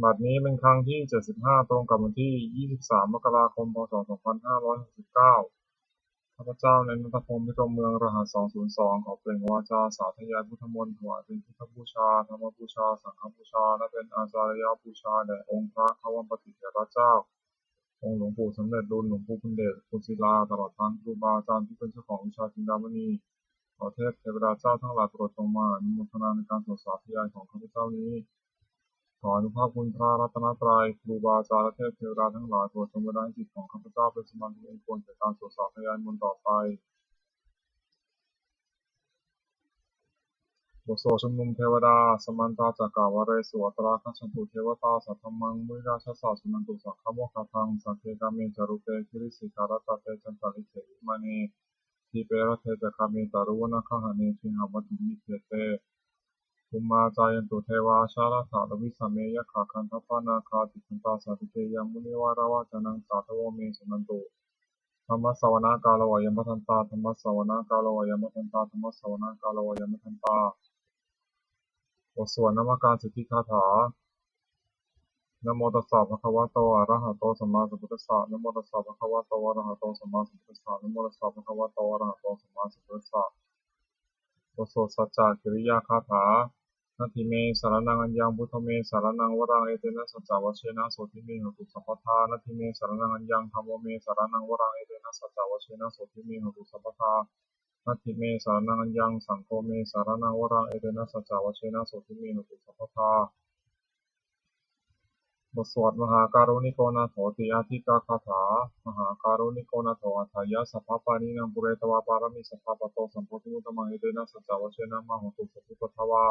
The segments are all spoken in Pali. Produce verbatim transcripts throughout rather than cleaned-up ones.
บัดนี้เป็นครั้งที่ เจ็ดสิบห้า ตรงกับวันที่ ยี่สิบสาม มกราคม พ.ศ. สองพันห้าร้อยหกสิบเก้า ข้าพเจ้า นายณัฐพงษ์ พิรมเมือง รหัส สองศูนย์สอง ขอเปล่งวาจาสาธยายพุทธมนต์ ถวายเป็นพุทธบูชา ธรรมบูชา สังฆบูชา และเป็นอาจาริยบูชาแด่องค์พระควัมปติเถระเจ้า องค์หลวงปู่สำเร็จลุน หลวงปู่บุญเดช หลวงปู่ศิลา ตลอดทั้งครูบาอาจารย์ที่เป็นเจ้าของวิชาจินดามณี ขอเทพเทวดาเจ้าทั้งหลายโปรดจงมาอนุโมทนาในการสวดสาธยายของข้าพเจ้านี้ ขออานุภาพคุณพระรัตนตรัย ครูบาอาจารย์และเทพเทวดาทั้งหลายโปรดจงบันดาลให้จิตของข้าพเจ้าเป็นสมาธิอันควรแก่การสวดสาธยายมนต์ต่อไป บทสวดชุมนุมเทวดา Samantā cakkavāḷesu atrāgacchantu devatā, saddhammaṃ munirājassa suṇantu saggamokkhadaṃ. Sagge kāme ca rūpe girisikharataṭe cantalikkhe vimāne, dīpe raṭṭhe ca gāme taruvanagahane gehavatthumhi khette, bhummā cāyantu devā jalathalavisame yakkhagandhabbanāgā, tiṭṭhantā santike yaṃ munivaravacanaṃ sādhavo me suṇantu. Dhammassavanakālo ayam bhadantā. Dhammassavanakālo ayam bhadantā. Dhammassavanakālo ayam bhadantā. บทสวดนมการสิทธิคาถา Namo tassa bhagavato arahato sammāsambuddhassa. Namo tassa bhagavato arahato sammāsambuddhassa. Namo tassa bhagavato arahato sammāsambuddhassa. บทสวดสัจจกิริยาคาถา Natthi me saraṇaṃ aññaṃ, buddho me saraṇaṃ varaṃ, etena saccavajjena sotthi me hotu sabbadā. Natthi me saraṇaṃ aññaṃ, dhammo me saraṇaṃ varaṃ, etena saccavajjena sotthi me hotu sabbadā. Natthi me saraṇaṃ aññaṃ, saṅgho me saraṇaṃ varaṃ, etena saccavajjena sotthi me hotu sabbadā. บทสวดมหาการุณิโกนาโถติอาทิกาคาถา Mahākāruṇiko nātho atthāya sabbapāṇinaṃ, pūretvā pāramī sabbā patto sambodhimuttamaṃ, etena saccavajjena mā hontu sabbupaddavā.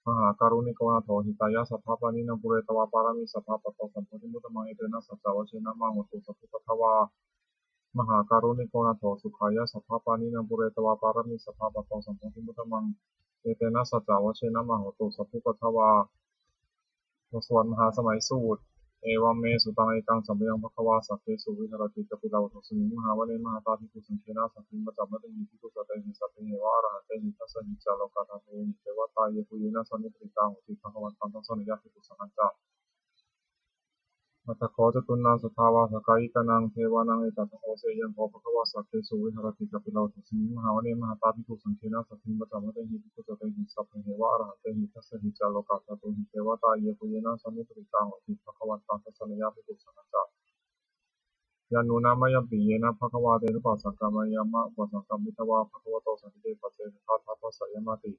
Mahākāruṇiko nātho hitāya sabbapāṇinaṃ, pūretvā pāramī sabbā patto sambodhimuttamaṃ, etena saccavajjena mā hontu sabbupaddavā. Mahākāruṇiko nātho sukhāya sabbapāṇinaṃ, pūretvā pāramī sabbā patto sambodhimuttamaṃ, etena saccavajjena mā hontu sabbupaddavā. บทสวดมหาสมัยสูตร Evaṃ me sutaṃ. Ekaṃ samayaṃ bhagavā sakkesu viharati kapilavatthusmiṃ mahāvane mahatā bhikkhusaṅghena saddhiṃ pañcamattehi bhikkhusatehi sabbeheva arahantehi. Dasahi ca lokadhātūhi devatā yebhuyyena sannipatitā honti bhagavantaṃ dassanāya bhikkhusaṅghañca. Atha kho catunnaṃ suddhāvāsakāyikānaṃ devānaṃ etadahosi: Ayaṃ kho bhagavā sakkesu viharati kapilavatthusmiṃ mahāvane mahatā bhikkhusaṅghena saddhiṃ pañcamattehi bhikkhusatehi sabbeheva arahantehi. Dasahi ca lokadhātūhi devatā yebhuyyena sannipatitā honti bhagavantaṃ dassanāya bhikkhusaṅghañca. Yannūna mayampi yena bhagavā tenupasaṅkameyyāma, upasaṅkamitvā bhagavato santike paccekagāthā bhāseyyāmāti.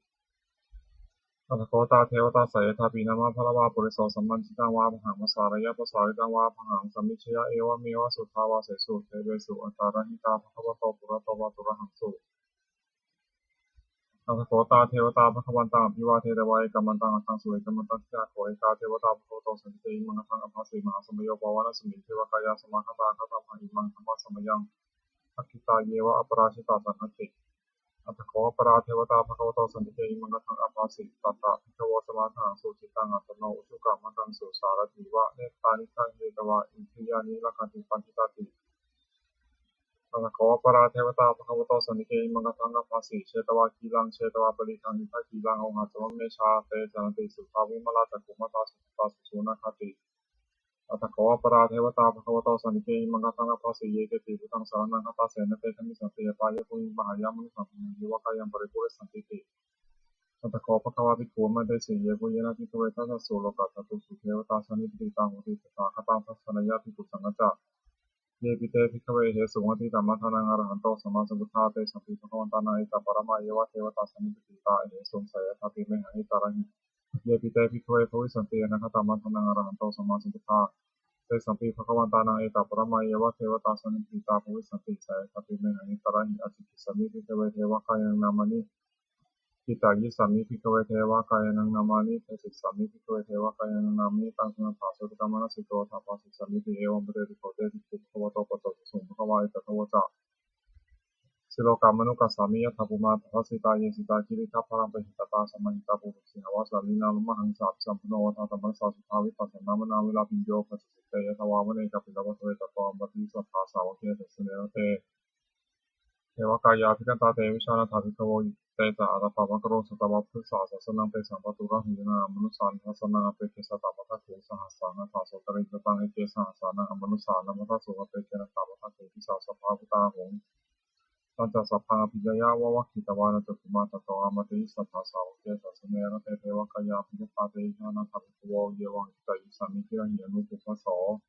Atha kho tā devatā seyyathāpi nāma balavā puriso sammiñjitaṃ vā bāhaṃ pasāreyya, pasāritaṃ vā bāhaṃ sammiñjeyya, evameva suddhāvāsesu devesu antarahitā bhagavato purato pāturahaṃsu. Atha kho tā devatā bhagavantaṃ abhivādetvā ekamantaṃ aṭṭhaṃsu. Ekamantaṃ ṭhitā kho ekā devatā bhagavato santike imaṃ gāthaṃ abhāsi: Mahāsamayo pavanasmiṃ, devakāyā samāgatā, āgatamha imaṃ dhammasamayaṃ, dakkhitāyeva aparājitasaṅghanti. Atha kho aparā devatā bhagavato santike imaṃ gāthaṃ abhāsi: Tatra bhikkhavo samādahaṃsu, cittaṃ attano ujukamakaṃsu, sārathīva nettāni gahetvā, indriyāni rakkhanti paṇḍitāti. Atha kho aparā devatā bhagavato santike imaṃ gāthaṃ abhāsi: Chetvā khīlaṃ chetvā palighaṃ, indakhīlaṃ ohaccamanejā, te caranti suddhā vimalā, cakkhumatā sudantā susunāgāti. Atha kho aparā devatā bhagavato santike imaṃ gāthaṃ abhāsi: Ye keci buddhaṃ saraṇaṃ gatāse, na te gamissanti apāyabhūmiṃ, pahāya mānusaṃ dehaṃ, devakāyaṃ paripūressantīti. Atha kho bhagavā bhikkhū āmantesi: Yebhuyyena bhikkhave dasasu lokadhātūsu devatā sannipatitā honti tathāgataṃ dassanāya bhikkhusaṅghañca. Yepi te bhikkhave ahesuṃ atītamaddhānaṃ arahanto sammāsambuddhā, tesampi bhagavantānaṃ etaparamāyeva devatā sannipatitā ahesuṃ, seyyathāpi mayhaṃ etarahi. Yepi te bhikkhave bhavissanti anāgatamaddhānaṃ arahanto sammāsambuddhā, tesampi bhagavantānaṃ etaparamāyeva devatā sannipatitā bhavissanti, seyyathāpi mayhaṃ etarahi. Ācikkhissāmi bhikkhave devakāyānaṃ nāmāni. Kittayissāmi bhikkhave devakāyānaṃ nāmāni. Desissāmi bhikkhave devakāyānaṃ nāmāni. Taṃ suṇātha sādhukaṃ manasikarotha bhāsissāmīti. Evaṃ bhanteti kho te bhikkhū bhagavato paccassosuṃ. Bhagavā etadavoca: Silokamanukassāmi, yattha bhummā tadassitā; ye sitā girigabbharaṃ, pahitattā samāhitā. Puthū sīhāva sallīnā, lomahaṃsābhisambhuno; odātamanasā suddhā, vippasannamanāvilā. Bhiyyo pañcasate ñatvā, vane kāpilavatthave; tato āmantayi satthā, sāvake sāsane rate. Devakāyā abhikkantā, te vijānātha bhikkhavo; te ca ātappamakaruṃ. Sutvā buddhassa sāsanaṃ, tesaṃ pāturahu yānaṃ, amanussāna dassanaṃ, appeke satamaddakkhuṃ, sahassaṃ atha sattariṃ. Sataṃ eke sahassānaṃ, amanussānamaddasuṃ, appekenantamaddakkhuṃ, disā sabbā phuṭā ahuṃ. Tañca sabbaṃ abhiññāya vavakkhitvāna cakkhumā, tato āmantayi satthā, sāvake sāsane rate, devakāyā abhikkantā, te vijānātha bhikkhavo. Ye vohaṃ kittayissāmi, girāhi anupubbaso.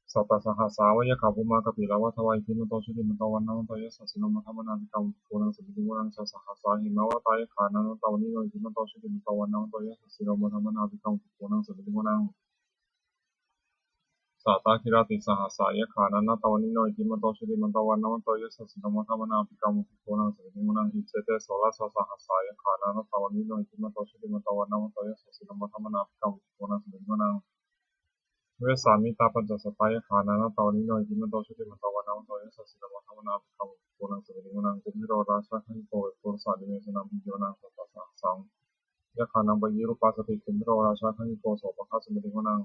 Sattasahassā va yakkhā, bhummā kāpilavatthavā, iddhimanto jutimanto, vaṇṇavanto yasassino, modamānā abhikkāmuṃ, bhikkhūnaṃ samitiṃ vanaṃ. Chasahassā hemavatā, yakkhā nānattavaṇṇino, iddhimanto jutimanto, vaṇṇavanto yasassino, modamānā abhikkāmuṃ, bhikkhūnaṃ samitiṃ vanaṃ. Sātāgirā tisahassā, yakkhā nānattavaṇṇino, iddhimanto jutimanto, vaṇṇavanto yasassino, modamānā abhikkāmuṃ, bhikkhūnaṃ samitiṃ vanaṃ. Iccetasolasasahassā, yakkhā nānattavaṇṇino, iddhimanto jutimanto, vaṇṇavanto yasassino, modamānā abhikkāmuṃ, bhikkhūnaṃ samitiṃ vanaṃ. Vessāmittā pañcasatā, yakkhā nānattavaṇṇino, iddhimanto jutimanto, vaṇṇavanto yasassino, modamānā abhikkāmuṃ, bhikkhūnaṃ samitiṃ vanaṃ. Kumbhīro rājagahiko, vepullassa nivesanaṃ, bhiyyo naṃ satasahassaṃ, yakkhānaṃ payirupāsati, kumbhīro rājagahiko, sopāga samitiṃ vanaṃ.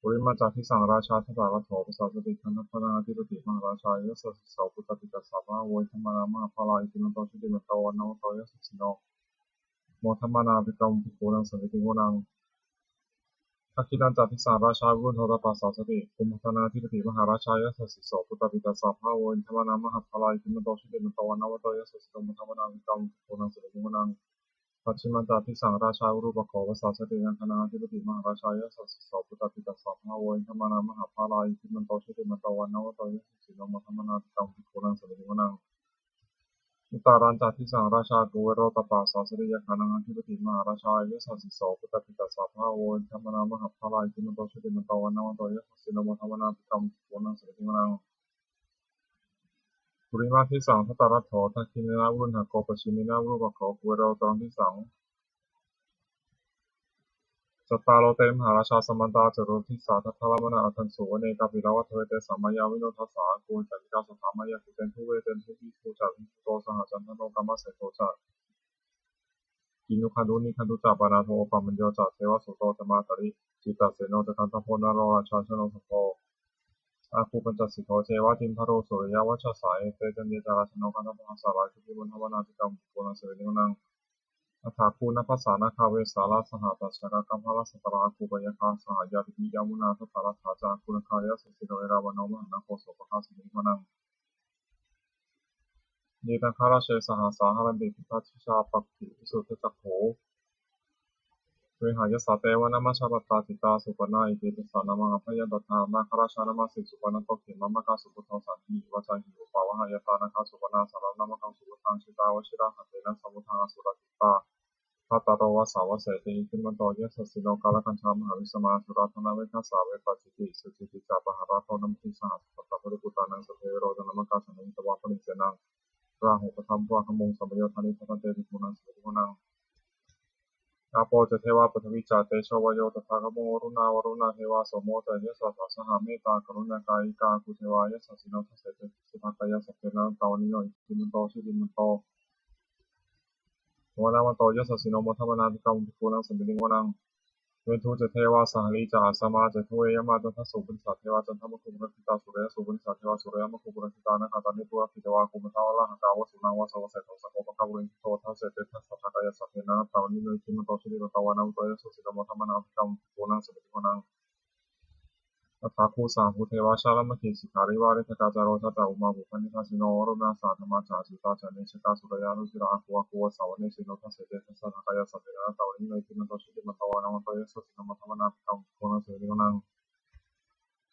Purimañca disaṃ rājā, dhataraṭṭho pasāsati, gandhabbānaṃ ādhipati, mahārājā yasassi so. Puttāpi tassa bahavo, indanāmā mahabbalā, iddhimanto jutimanto, vaṇṇavanto yasassino, modamānā abhikkāmuṃ, bhikkhūnaṃ samitiṃ vanaṃ. Dakkhiṇañca disaṃ rājā, virūḷho tappasāsati, kumbhaṇḍānaṃ ādhipati, mahārājā yasassi so. Puttāpi tassa bahavo, indanāmā mahabbalā, iddhimanto jutimanto, vaṇṇavanto yasassino, modamānā abhikkāmuṃ, bhikkhūnaṃ samitiṃ vanaṃ. Pacchimañca disaṃ rājā, virūpakkho pasāsati, nāgānaṃ ādhipati, mahārājā yasassi so. Puttāpi tassa bahavo, indanāmā mahabbalā, iddhimanto jutimanto, vaṇṇavanto yasassino, modamānā abhikkāmuṃ, bhikkhūnaṃ samitiṃ vanaṃ. Uttarañca disaṃ rājā, kuvero tappasāsati, yakkhānaṃ ādhipati, mahārājā yasassi so. Puttāpi tassa bahavo, indanāmā mahabbalā, iddhimanto jutimanto, vaṇṇavanto yasassino, modamānā abhikkāmuṃ, bhikkhūnaṃ samitiṃ vanaṃ. Purimaṃ disaṃ dhataraṭṭho, dakkhiṇena virūḷhako, pacchimena virūpakkho, kuvero uttaraṃ disaṃ. Cattāro te mahārājā, samantā caturo disā, daddallamānā aṭṭhaṃsu, vane kāpilavatthave. Tesaṃ māyāvino dāsā, āgū vañcanikā saṭhā, māyā kuṭeṇḍu veṭeṇḍu, viṭū ca viṭuṭo saha, candano kāmaseṭṭho ca, kinnughaṇḍu nighaṇḍu ca, panādo opamañño ca, devasūto ca mātali, cittaseno ca gandhabbo, naḷo rājā janosabho, āgū pañcasikho ceva, timbarū suriyavacchasā. Ete caññe ca rājāno, gandhabbā saha rājubhi, modamānā abhikkāmuṃ, bhikkhūnaṃ samitiṃ vanaṃ. Athāgū nābhasā nāgā, vesālā sahatacchakā, kambalassatarā āgū, pāyāgā saha ñātibhi, yāmunā dhataraṭṭhā ca, āgū nāgā yasassino, erāvaṇo mahānāgo, sopāga samitiṃ vanaṃ. Ye nāgarāje sahasā, haranti dibbā dijā, pakkhi visuddhacakkhū, vehāyasā te vanamajjhapattā, citrā supaṇṇā iti tesa nāmaṃ. Abhayantadā nāgarājānamāsi, supaṇṇato khemamakā, subuddho saṇhī vācāhi upavhayantā. Nāgā supaṇṇā saraṇamakaṃsu buddhaṃ, jitā vajirahatthena, samuddaṃ asurā sitā. Bhātaro vāsavassete, iddhimanto yasassino, kālakañjā mahābhismā, sūlā dānaveghasā, vepacitti sucitti ca, pahārādo namucī saha. Satañca baliputtānaṃ, sabbe verocanāmakā, sannayhitvā baliṃ senaṃ, rāhubhaddamupāgamuṃ, samayodāni bhaddante, bhikkhūnaṃ samitiṃ vanaṃ. Āpo ca devā paṭhavī ca, tejo vāyo tadāgamuṃ, varuṇā vāruṇā devā, somo ca yasasā saha. Mettākaruṇākāyikā, āgū devā yasassino, dasete dasadhā kāyā, sabbe nānattavaṇṇino, iddhimanto jutimanto, vaṇṇavanto yasassino, modamānā abhikkāmuṃ, bhikkhūnaṃ samitiṃ vanaṃ. Veṇḍū ca devā sahalī ca, asamā ca duve yamā, candassūpanisā devā, candamāgū purakkhitā. Suriyassūpanisā devā, suriyamāgū purakkhitā. Nakkhattāni purakkhitvā, āgū mandavalāhakā, vasūnaṃ vāsavo seṭṭho, sakkopāga purindado. Dasete dasadhā kāyā, sabbe nānattavaṇṇino, iddhimanto jutimanto, vaṇṇavanto yasassino, modamānā abhikkāmuṃ, bhikkhūnaṃ samitiṃ vanaṃ. Athāgū sahabhū devā, jalamaggisikhāriva, ariṭṭhakā ca rojā ca, ummāpupphanibhāsino, varuṇā sahadhammā ca, accutā ca anejakā, sūleyyarucirā āgū, āgū vāsavanesino. Dasete dasadhā kāyā, sabbe nānattavaṇṇino, iddhimanto jutimanto, vaṇṇavanto yasassino, modamānā abhikkāmuṃ, bhikkhūnaṃ samitiṃ vanaṃ.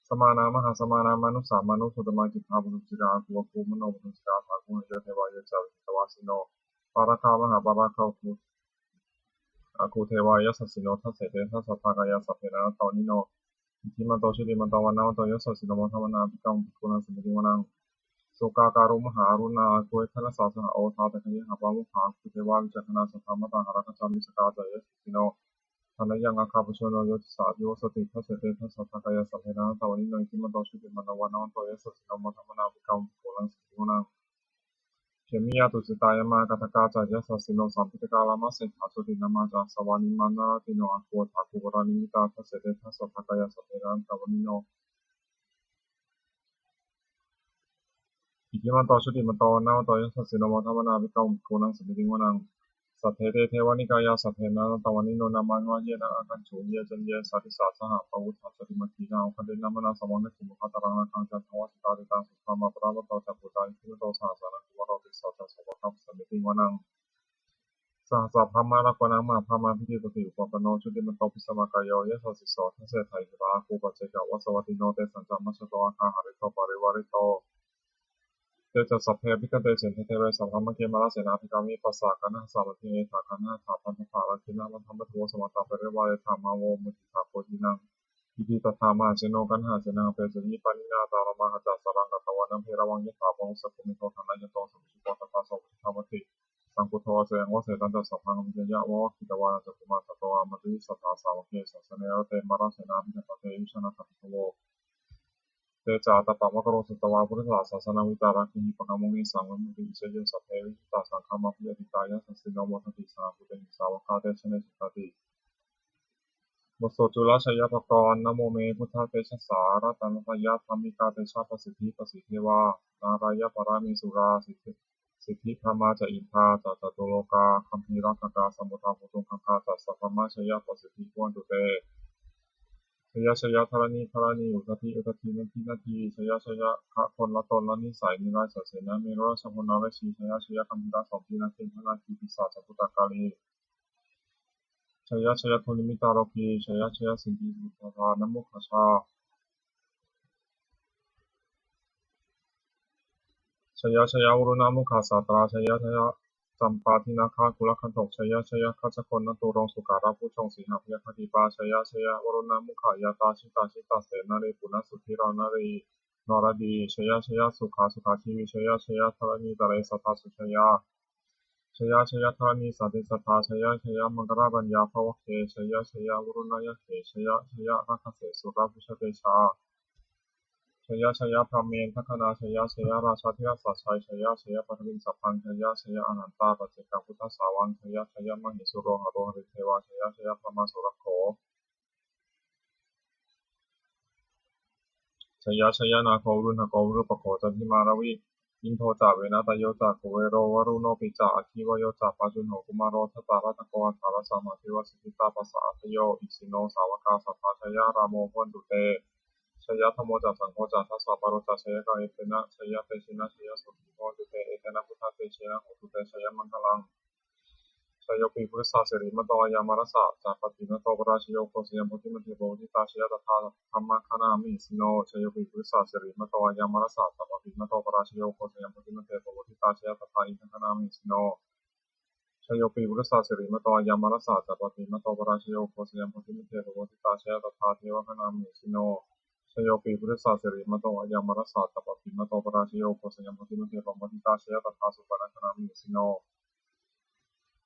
Samānā mahāsamānā, mānusā mānusuttamā, khiḍḍāpadūsikā āgū, āgū manopadūsikā. Athāgū harayo devā, ye ca vijitvāsino, pāragā mahāpāragā, āgū devā yasassino. Dasete dasadhā kāyā, sabbe nānattavaṇṇino, iddhimanto jutimanto, vaṇṇavanto yasassino, modamānā abhikkāmuṃ, bhikkhūnaṃ samitiṃ vanaṃ. Sukkā karumhā aruṇā, āgū veghanasā saha, odātagayhā pāmokkhā, āgū devā vicakkhaṇā, sadāmattā hāragajā, missakā ca yasassino. Thanayaṃ āga pajunno, yo disā abhivassati. Dasete dasadhā kāyā, sabbe nānattavaṇṇino, iddhimanto jutimanto, vaṇṇavanto yasassino, modamānā abhikkāmuṃ, bhikkhūnaṃ samitiṃ vanaṃ. Khemiyā tusitā yāmā, kaṭṭhakā ca yasassino, lambitakā lāmaseṭṭhā, jotināmā ca āsavā, nimmānaratino āgū, athāgū paranimmitā. Dasete dasadhā kāyā, sabbe nānattavaṇṇino, Iddhimanto jutimanto vaṇṇavanto yasassino modamānā abhikkāmuṃ bhikkhūnaṃ samitiṃ vanaṃ. Saṭṭhete devanikāyā saṭṭhena naṃ vandāmaṇi no nāmanvayena āgañchuṃ. Ye caññe sadisā saha pavutthajātimakkhittaṃ oghatiṇṇamanāsavaṃ dakkhiṇaṃ pacchimaṃ uttaraṃ aṅgūttaraṃ dikkhāmatā. Te caññe sadisā saha pavutthajātimakkhittaṃ oghatiṇṇamanāsavaṃ dakkhiṇaṃ pacchimaṃ uttaraṃ aṅgūttaraṃ dikkhāmatā. Te caññe sadisā saha pavutthajātimakkhittaṃ oghatiṇṇamanāsavaṃ dakkhiṇaṃ pacchimaṃ uttaraṃ dikkhāmatā. Saṭṭhasataṃ pavutthajātimakkhittaṃ oghatiṇṇamanāsavaṃ dakkhiṇaṃ pacchimaṃ uttaraṃ dikkhāmatā. Sahassā brahmalokānaṃ mahābrahmābhitiṭṭhati. Upapanno jutimanto bhismākāyo yasassi so. Dasettha issarā āgū paccekavasavattino. Tesañca majjhato āga hārito parivārito. Te ca sabbe abhikkante sainde deve sabrahmake mārasenā abhikkāmi. Passa kaṇhassa मध्ये etha kaṇhassa bandhatha. Dakkhiṇā bandhamatthu vo samantā parivāretha. Mā vo muñcittha koci naṃ kiñci. Tattha mahāseno kaṇhasenaṃ apesayi. Pāṇinā talamāhacca saraṃ katvāna bheravaṃ. Yathā pāvussako megho thanayanto savijjuko. Tadā so paccudāvatti saṅkuddho asayaṃvase. Tañca sabbaṃ abhiññāya vavakkhitvāna cakkhumā. Tato āmantayi satthā sāvake sāsane rate. Mārasenā abhikkantā te vijānātha bhikkhavo. Te ca ātappamakaruṃ sutvā buddhassa sāsanaṃ. Vītarāgehi pakkāmuṃ nesaṃ vimamati. Iccehi sabbe vijitasaṅgāmā bhayātītā yasassino. Modanti saha bhūtehi sāvakā te janesutāti. บทสวดจุลชัยปกรณ์ Namo me buddhatejasā ratanattayadhammikā tejapasiddhi pasīdevā nārāyaparamesurā siddhi siddhibrahmā ca indā ca catulokā gambhīrakkhakā samuddā bhūtuṅgaṅgā ca sabrahmajayapasiddhi bhavantu te. Jaya jaya dharaṇi dharaṇī udadhi udadhī nadi nadī. Jaya jaya gagonlatonlanissai niraisasenā merurājabala narajī. Jaya jaya gambhīrasombhī nāgendanāgī pisācabhūtakālī. Jaya jaya dunnimittarogī. Jaya jaya siddhitānamukhajā. Jaya jaya varuṇamukhasātrā. Jaya jaya campādināgakulaganthok. Jaya jaya gajagonnaturaṅga sukarabhujaṅga sīhabyagghadīpā. Jaya jaya varuṇamukhayātrā. Jita jita senārī puna sudhīrā narī naradī. Jaya jaya sukhā sukhā jīvī. Jaya jaya dharaṇītale sadā sujayā. Jaya jaya dharaṇī santin sadā. Jaya jaya maṅkararājayakkhe. Jaya jaya varuṇayakkhe. Jaya jaya rakkhase surabhujatejā. Jaya jaya brahmendagaṇā. Jaya jaya rājādhirājasājjai. Jaya jaya paṭhaviṃ sabbaṃ. Jaya jaya arahantā paccekabuddhasāvaṃ. Jaya jaya mahesuro haro harindevā. Jaya jaya brahmā surakkho. Jaya jaya nāgo virūḷhako virūpakkho candimā ravi indo ca venateyyo ca kuvero varuṇopi ca. Aggi vāyo ca pājuṇho kumāro dhataraṭṭhako. Aṭṭhārasa mahādevā siddhitāpasa-ādayo isino sāvakā sabbā jayarāmo bhavantu te. Jayadhammo ca saṅgho ca dasapālo ca jayakaṃ. Etena jayatejena jayasotthī bhavantu te. Etena buddhatejena hotu te jayamaṅgalaṃ. Jayopi buddhassa sirīmato ayaṃ mārassa ca pāpimato parājayo ugghosayuṃ bodhimaṇḍe pamoditā jaya tadā brahmagaṇā mahesino. Jayopi buddhassa sirīmato ayaṃ mārassa ca pāpimato parājayo ugghosayuṃ bodhimaṇḍe pamoditā jaya tadā indagaṇā mahesino. Jayopi buddhassa sirīmato ayaṃ mārassa ca pāpimato parājayo ugghosayuṃ bodhimaṇḍe pamoditā jaya tadā devagaṇā mahesino. Jayopi buddhassa sirīmato ayaṃ mārassa ca pāpimato parājayo ugghosayuṃ bodhimaṇḍe pamoditā jaya tadā supaṇṇagaṇā mahesino.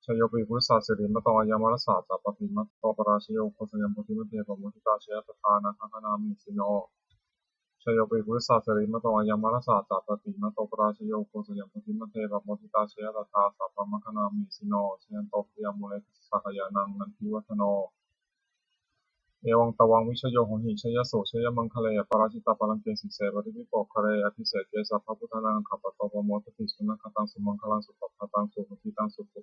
Jayopi buddhassa sirīmato ayaṃ mārassa ca pāpimato parājayo ugghosayuṃ bodhimaṇḍe pamoditā jaya tadā nāgagaṇā mahesino. Jayopi buddhassa sirīmato ayaṃ mārassa ca pāpimato parājayo ugghosayuṃ bodhimaṇḍe pamoditā jaya tadā sabrahmagaṇā mahesino. Jayanto bodhiyā mūle sakyānaṃ nandivaḍḍhano. Evaṃ tvaṃ vijayo hohi jayassu jayamaṅgale. Aparājitapallaṅke sīse paṭhavipokkhare abhiseke sabbabuddhānaṃ aggappatto pamodati. Sunakkhattaṃ sumaṅgalaṃ supabhātaṃ suhuṭṭhitaṃ sukhu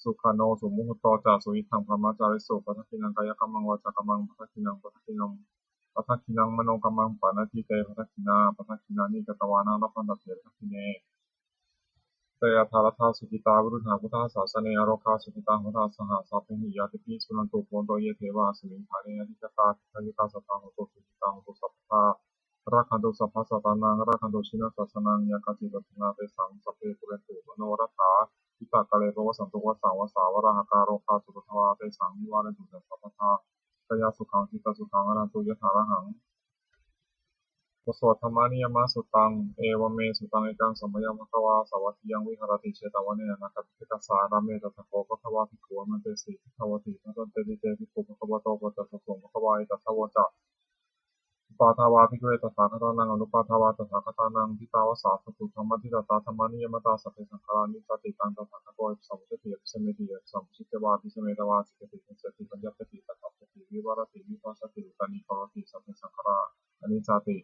sukhaṇo sumuhutto ca suyiṭṭhaṃ brahmacārisu. Padakkhiṇaṃ kāyakammaṃ vācākammaṃ padakkhiṇaṃ padakkhiṇaṃ padakkhiṇaṃ manokammaṃ paṇidhī te padakkhiṇā. Padakkhiṇāni katvāna labhantatthe padakkhiṇe. Te atthaladdhā sukhitā viruḷhā buddhasāsane arogā sukhitā hotha saha sabbehi ñātibhi. Suṇantu bhonto ye devā asmiṃ ṭhāne adhigatā dīghāyukā sadā hontu sukhitā hontu sabbadā. Rakkhantu sabbasattānaṃ rakkhantu jinasāsanaṃ yā kāci patthanā tesaṃ sabbe pūrentu manorathā. Yuttakāle pavassantu vassaṃ vassā valāhakā rogā cupaddavā tesaṃ nivārentu ca sabbadā. Kāyasukhaṃ cittasukhaṃ arahantu yathārahaṃ. บทสวด Dhammaniyāmasuttaṃ. Evaṃ me sutaṃ. Ekaṃ samayaṃ bhagavā sāvatthiyaṃ viharati jetavane anāthapiṇḍikassa ārāme. Tatra kho bhagavā bhikkhū āmantesi bhikkhavoti. Bhadanteti te bhikkhū bhagavato paccassosuṃ. Bhagavā etadavoca. Uppādā vā bhikkhave tathāgatānaṃ anuppādā vā tathāgatānaṃ, ṭhitā va sā dhātu dhammaṭṭhitatā dhammaniyāmatā sabbe saṅkhārā aniccāti. Taṃ tathāgato abhisambujjhati abhisameti abhisambujjhitvā abhisametvā ācikkhati deseti paññapeti paṭṭhapeti vivarati vibhajati uttānīkaroti sabbe saṅkhārā aniccāti.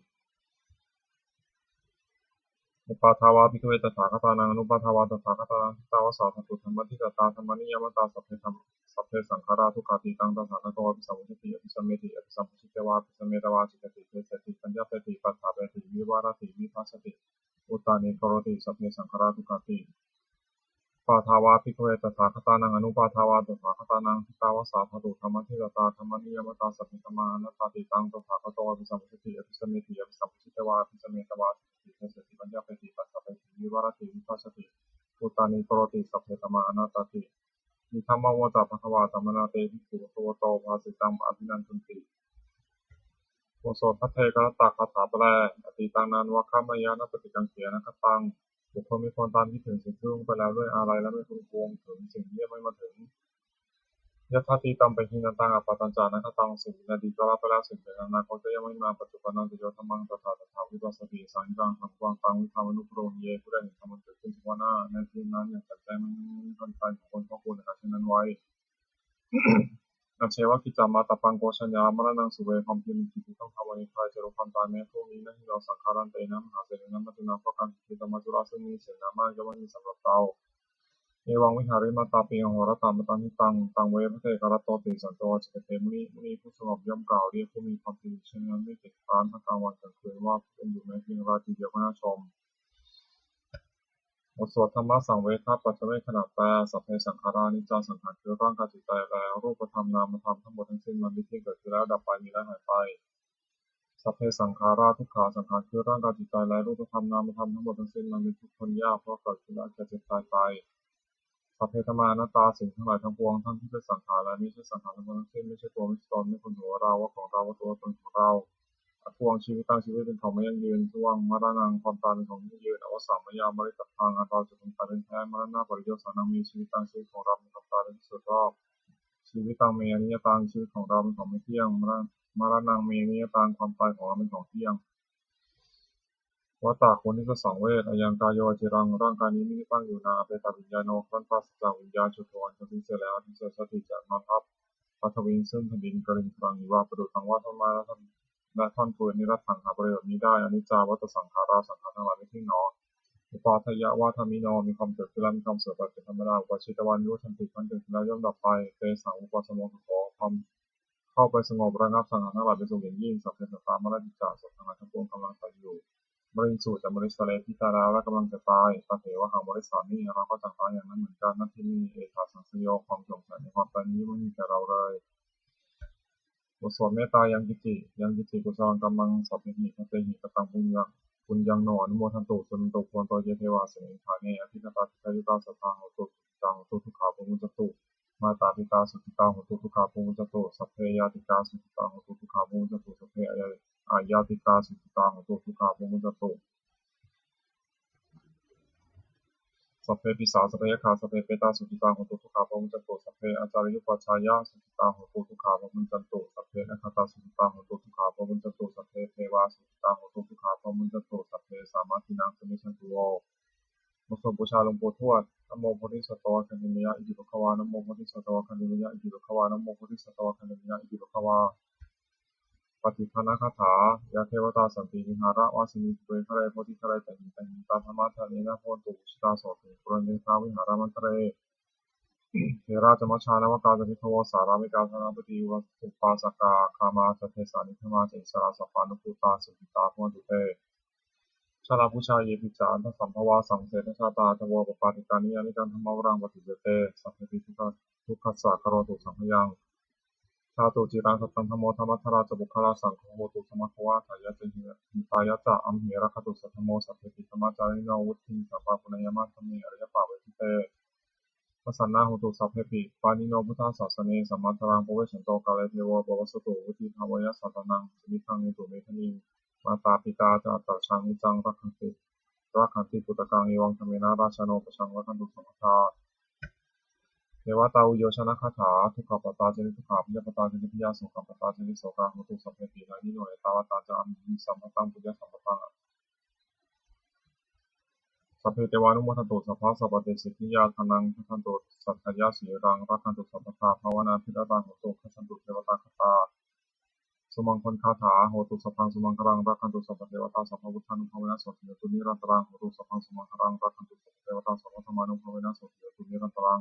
Uppādā vā bhikkhave tathāgatānaṃ anuppādā vā tathāgatānaṃ, ṭhitāva sā dhātu dhammaṭṭhitatā dhammaniyāmatā, sabbe dham- sabbe saṅkhārā dukkhāti. Taṃ tasā gato abhisambujjhati abhisameti, abhisambujjhitvā abhisametvā ācikkhati deseti paññapeti paṭṭhapeti vivarati vibhajati uttānīkaroti, sabbe saṅkhārā dukkhāti. Uppādā vā bhikkhave tathāgatānaṃ anuppādā vā tathāgatānaṃ, ṭhitāva sā dhātu dhammaṭṭhitatā dhammaniyāmatā, sabbe dhammā anattāti. Taṃ tasā gato abhisambujjhati abhisameti, abhisambujjhitvā abhisametvā ācikkhati deseti paññapeti paṭṭhapeti vivarati vibhajati uttānīkaroti, sabbe dhammā anattāti. Idamavoca bhagavā. Samaṇā te bhikkhū bhagavato bhāsitaṃ abhinandunti. บทสวดภัทเทกรัตตคาถาแปล Atītaṃ nānvāgameyya nappaṭikaṅkhe anāgataṃ. บุคคลไม่ควรตามคิดถึงสิ่งที่ล่วงไปแล้วด้วยอาลัย และไม่ควรพะวงถึงสิ่งที่ยังไม่มาถึง Yadatītaṃ pahīnantaṃ appattañca anāgataṃ. สิ่งเป็นอดีตก็ละไปแล้ว สิ่งเป็นอนาคตก็ยังไม่มา Paccuppannañca yo dhammaṃ tattha tattha vipassati, asaṃhiraṃ asaṅkuppaṃ taṃ viddhā manubrūhaye. ผู้ใดเห็นธรรมอันเกิดขึ้นเฉพาะหน้าในที่นั้นอย่างแจ่มแจ้ง ไม่ไม่ไม่ไม่คลอนแคลน เขาควรพอกพูนในการเช่นนั้นไว้ Ajjeva kiccamātappaṃ ko jaññā maraṇaṃ suve. ความเพียรเป็นกิจที่ต้องทำวันนี้ ใครจะรู้ความตายแม้พรุ่งนี้ Na hi no saṅgarantena mahāsenena maccunā. เพราะการผัดเพี้ยนต่อมัจจุราชซึ่งมีเสนามาก ย่อมไม่มีสำหรับเรา Evaṃ vihārimātāpiṃ ahorattamatanditaṃ, taṃ ve bhaddekarattoti santo ācikkhate muni. มุนีผู้สงบย่อมกล่าวเรียกผู้มีความเพียรอยู่เช่นนั้น ไม่เกียจคร้านทั้งกลางวันกลางคืน ว่าผู้เป็นอยู่แม้เพียงราตรีเดียวก็น่าชม บทสวดธัมมสังเวคปัจจเวกขณะแปล Sabbe saṅkhārā aniccā. สังขารคือร่างกายจิตใจ และรูปธรรมนามธรรมทั้งหมดทั้งสิ้น มันไม่เที่ยง เกิดขึ้นแล้วดับไป มีแล้วหายไป Sabbe saṅkhārā dukkhā. สังขารคือร่างกายจิตใจ และรูปธรรมนามธรรมทั้งหมดทั้งสิ้น มันเป็นทุกข์ทนยาก เพราะเกิดขึ้นแล้วแก่เจ็บตายไป Sabbe dhammā anattā. สิ่งทั้งหลายทั้งปวง ทั้งที่เป็นสังขารและมิใช่สังขารทั้งหมดทั้งสิ้น ไม่ใช่ตัว ไม่ใช่ตน ไม่ควรถือว่าเรา ว่าของเรา ว่าตัวตนของเรา Addhuvaṃ jīvitaṃ. ชีวิตเป็นของไม่ยั่งยืน Dhuvaṃ maraṇaṃ. ความตายเป็นของยั่งยืน Avassaṃ mayā maritabbaṃ. อันเราจะพึงตายเป็นแท้ Maraṇapariyosānaṃ me jīvitaṃ. ชีวิตของเรามีความตายเป็นที่สุดรอบ Jīvitaṃ me aniyataṃ. ชีวิตของเราเป็นของไม่เที่ยง Mara- maraṇaṃ me niyataṃ. ความตายของเราเป็นของเที่ยง Vata ควรที่จะสังเวช Ayaṃ kāyo aciraṃ. ร่างกายนี้ไม่ได้ตั้งอยู่นาน Apetaviññāṇo. ครั้นปราศจากวิญญาณ Chuḍḍho anha. อันสิ้นเสียแล้ว Adhisessati. จะนอนทับ Paṭhaviṃ. ซึ่งแผ่นดิน Kaliṅgaraṃ iva. ประดุจดังว่าท่อนไม้และท่อน และท่อนฟืน Niratthaṃ. หาประโยชน์มิได้ Aniccā vata saṅkhārā. สังขารทั้งหลายไม่เที่ยงหนอ Uppādavayadhammino. มีความเกิดขึ้นแล้วมีความเสื่อมไปเป็นธรรมดา Uppajjitvā nirujjhanti. ครั้นเกิดขึ้นแล้วย่อมดับไป Tesaṃ vūpasamo sukho. ความเข้าไปสงบระงับสังขารทั้งหลายเป็นสุขอย่างยิ่ง Sabbe sattā maranti ca. สัตว์ทั้งหลายทั้งปวงกำลังตายอยู่ Mariṃsu ca marissare. ที่ตายแล้วและกำลังจะตาย Tathevāhaṃ marissāmi. เราก็จักตายอย่างนั้นเหมือนกัน Natthi me ettha saṃsayo. ความสงสัยในความตายนี้ไม่มีแก่เราเลย บทสวดเมตตา Yaṃ kiñci, yaṃ kiñci kusalaṃ kammaṃ sabbehi katehi kataṃ puññaṃ, puññaṃ no anumodantu, suṇantu bhonto ye devā asmiṃ ṭhāne adhigatā, dīghāyukā sadā hontu, sukhitā hontu, dukkhā pamuñcantu. Mātā pitā sukhitā hontu, dukkhā pamuñcantu. Sabbe ñātikā sukhitā hontu, dukkhā pamuñcantu. Sabbe añā- añātikā sukhitā hontu, dukkhā pamuñcantu. Sabbe pisā sabbe yakkhā sabbe petā sukhitā hontu, dukkhā pamuñcantu. Sabbe ācariyupajjhāyā sukhitā hontu, dukkhā pamuñcantu. Sabbe nakkhattā sukhitā hontu, dukkhā pamuñcantu. Sabbe devā sukhitā hontu, dukkhā pamuñcantu. Sabbe sampattīnaṃ samijjhantu vo. บทสวดบูชาหลวงปู่ทวด Namo bodhisatto āgantimāya iti bhagavā. Namo bodhisatto āgantimāya iti bhagavā. Namo bodhisatto āgantimāya iti bhagavā. Pattidānagāthā. Yā devatā santi vihāravāsinī, gure gure bodhighare tahiṃ tahiṃ, tā dhammadānena bhavantu pūjitā, sotthiṃ puraṃ yañca vihāramaṇḍale. Therā ca majjhā navakā ca bhikkhavo, sārāmikā dānapatī upāsakā, gāmā ca desā nigamā ca issarā, sappāṇabhūtā sukhitā bhavantu te. Jalābujā yepi ca aṇḍasambhavā, saṃsedajātā athavopapātikā, niyyānikaṃ dhammavaraṃ paṭicca te, sabbepi dukkhassa karontu saṅkhayaṃ. Ṭhātu ciraṃ sataṃ dhammo, dhammaddharā ca puggalā, saṅgho hotu samaggo va, atthāya ca hitāya ca. Amhe rakkhatu saddhammo, sabbepi dhammacārino, vuḍḍhiṃ sampāpuṇeyyāma, dhamme ariyappavedite. Pasannā hontu sabbepi, pāṇino buddhasāsane, sammā dhāraṃ pavecchanto, kāle devo pavassatu, vuḍḍhibhāvāya sattānaṃ, samiddhaṃ netu medaniṃ. Mātā pitā ca atrajaṃ, niccaṃ rakkhanti, rakkhanti puttakaṃ, evaṃ dhammena rājāno, pajaṃ rakkhantu sabbadā. Devatāuyyojanagāthā. Dukkhappattā ca niddukkhā, bhayappattā ca nibbhayā, sokappattā ca nissokā, hontu sabbepi pāṇino. Ettāvatā ca amhehi, sambhataṃ puññasampadaṃ, sabbe devānumodantu, sabbasampattisiddhiyā. Dānaṃ dadantu saddhāya, sīlaṃ rakkhantu sabbadā, bhāvanābhiratā hontu, gacchantu devatāgatā. Sumaṅgalagāthā. Hotu sabbaṃ sumaṅgalaṃ, rakkhantu sabbadevatā, sabbabuddhānubhāvena sotthī hontu nirantaraṃ. Hotu sabbaṃ sumaṅgalaṃ, rakkhantu sabbadevatā, sabbadhammānubhāvena sotthī hontu nirantaraṃ.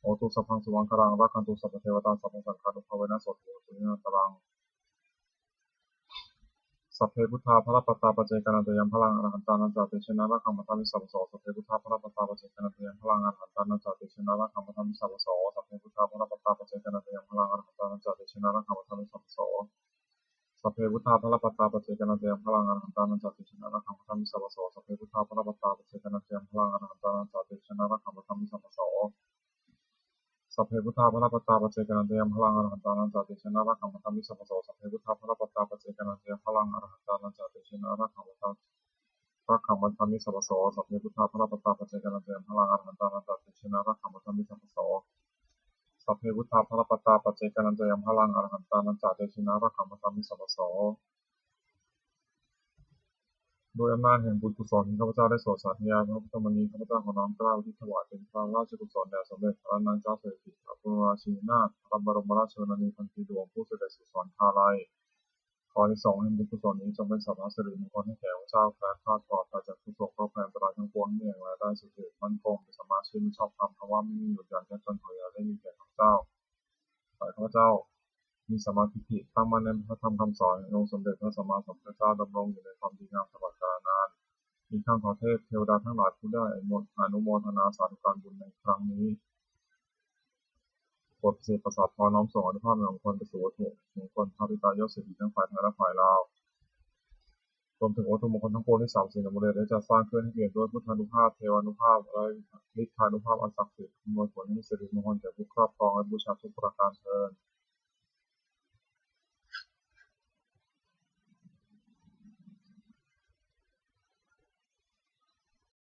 Hotu sabbaṃ sumaṅgalaṃ, rakkhantu sabbadevatā, sabbasaṅghānubhāvena sotthī hontu nirantaraṃ. Sabbe buddhā balappattā paccekānañca yaṃ balaṃ, arahantānañca tejena rakkhaṃ bandhāmi sabbaso. Sabbe buddhā balappattā paccekānañca yaṃ balaṃ, arahantānañca tejena rakkhaṃ bandhāmi sabbaso. Sabbe buddhā balappattā paccekānañca yaṃ balaṃ, arahantānañca tejena rakkhaṃ bandhāmi sabbaso. Sabbe buddhā balappattā paccekānañca yaṃ balaṃ, arahantānañca tejena rakkhaṃ bandhāmi sabbaso. Sabbe buddhā balappattā paccekānañca yaṃ balaṃ, arahantānañca tejena rakkhaṃ bandhāmi sabbaso. Sabbe buddhā balappattā paccekānañca yaṃ balaṃ, arahantānañca tejena rakkhaṃ bandhāmi sabbaso. Sabbe buddhā balappattā paccekānañca yaṃ balaṃ, arahantānañca tejena rakkhaṃ bandhāmi rakkhaṃ bandhāmi sabbaso. Sabbe buddhā balappattā paccekānañca yaṃ balaṃ, arahantānañca tejena rakkhaṃ bandhāmi sabbaso. Sabbe buddhā balappattā paccekānañca yaṃ balaṃ, arahantānañca tejena rakkhaṃ bandhāmi sabbaso. ด้วยอำนาจแห่งบุญกุศลที่ข้าพเจ้าได้สวดสาธยายพระพุทธมณี ข้าพเจ้าขอน้อมเกล้าอุทิศถวายเป็นพระราชกุศลแด่สมเด็จพระนางเจ้าสิริกิติ์ พระบรมราชินีนาถ พระบรมราชชนนีพันปีหลวง ผู้เสด็จสู่สวรรคาลัย ขออานิสงส์แห่งบุญกุศลนี้จงเป็นสัพพสิริมงคลให้แก่ข้าพเจ้า แคล้วคลาดปลอดภัยจากทุกข์โศกโรคภัยอันตรายทั้งปวง ให้มีแห่งรายได้สุจริตมั่นคง เป็นสมมาอาชีพที่ชอบธรรม เพราะว่าไม่มีหยุดยั้งแก่จนขออย่าได้มีแก่ข้าพเจ้า ขอให้ข้าพเจ้ามีสัมมาทิฏฐิ ตั้งมั่นในพระธรรมคำสอนแห่งองค์สมเด็จพระสัมมาสัมพุทธเจ้า ดำรงอยู่ในความดีงามตลอดกาลนาน อีกทั้งขอเทพเทวดาทั้งหลายผู้ได้อนุโมทนาสาธุการบุญในครั้งนี้ โปรดประสิทธิ์ประสาทพรน้อมส่งอานุภาพแห่งมงคลไปสู่วัตถุมงคลพระปิดตายอดเศรษฐีทั้งฝ่ายไทยและฝ่ายลาว รวมถึงวัตถุมงคลทั้งปวงที่สามสิงห์อมฤตได้จัดสร้างขึ้น ให้เปี่ยมด้วยพุทธานุภาพ เทวานุภาพ และฤทธานุภาพอันศักดิ์สิทธิ์ อำนวยผลให้มีสิริมงคลแก่ผู้ครอบครองและบูชาทุกประการเทอญ